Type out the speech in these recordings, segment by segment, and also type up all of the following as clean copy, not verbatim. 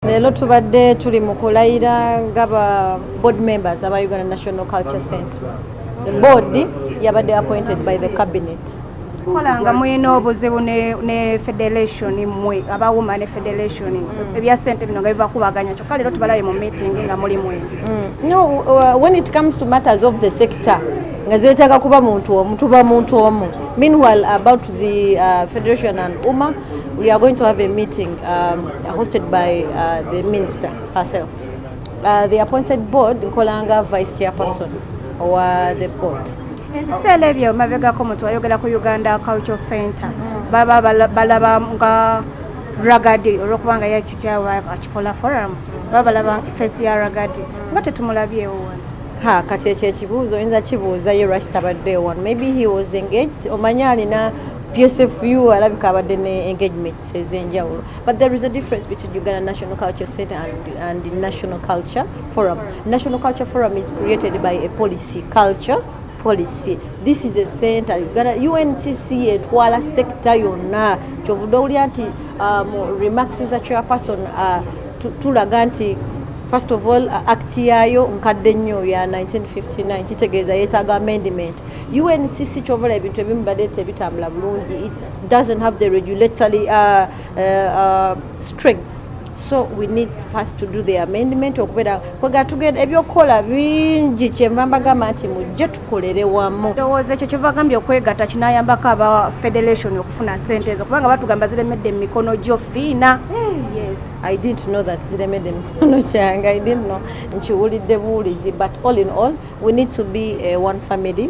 Leero tubadde tuli mu kulayira nga ba board members aba Uganda National Culture Center. The board yabadde appointed by the cabinet. Kola nga mulina obuzibu ne federation, mmwe aba UMA ne federation, ebya ssente bino nga bibakubaganya, kyokka leero tubalabye mu meeting nga muli mwembi. No, when it comes to matters of the sector nga zeetaaga kuba muntu omu, tuba muntu omu. Meanwhile, about the federation and UMA, we are going to have a meeting hosted by the minister herself. The appointed board, nkolanga vice chairperson owa the board. Ebiseera ebyo mabegako muntu ayogera ku Uganda Cultural Center, baba balaba nga Ragga Dee, olwokubanga yakikyawa akifola forum, baba balaba face ya Ragga Dee nga tetumulabyewo wano. Ha, kati ekyo ekibuuzo oyinza kibuuza ye lwaki tabaddeewo wano. Maybe he was engaged. Omanye alina PSFU, alabika abadde ne engagements ez'enjawulo. But there is a difference between Uganda National Culture Center and the National Culture Forum. National Culture Forum is created by a policy, culture policy. This is a center. Uganda UNCC etwala sector yonna. Kyovudde owulira nti remarks za chairperson tulaga nti first of all, act yaayo nkadde nnyo, ya 1959, kitegeeza yeetaaga amendment. UNCC kyovola ebintu ebimu badde tebitambula bulungi. It doesn't have the regulatory strength, so we need first to do the amendment. Okubeera kwega tugenda ebyokukola bingi, kyenva mbagamba nti mujje tukolere wamu. Ndowooza ekyo kyevagambye okwegatta kinayambako aba federation okufuna ssente ezo, kubanga batugamba ziremedde mu mikono gyo, Fiina, yes. I didn't know that ziremedde mikono kyange. I didn't know, nkiwulidde buwulizi. But all in all, we need to be one family.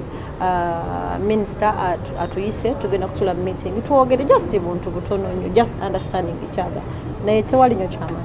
Minister atuyise, tugenda kutula mu meeting twogere just buntu butono nnyo, just understanding each other, naye tewali nnyo kyamaanyi.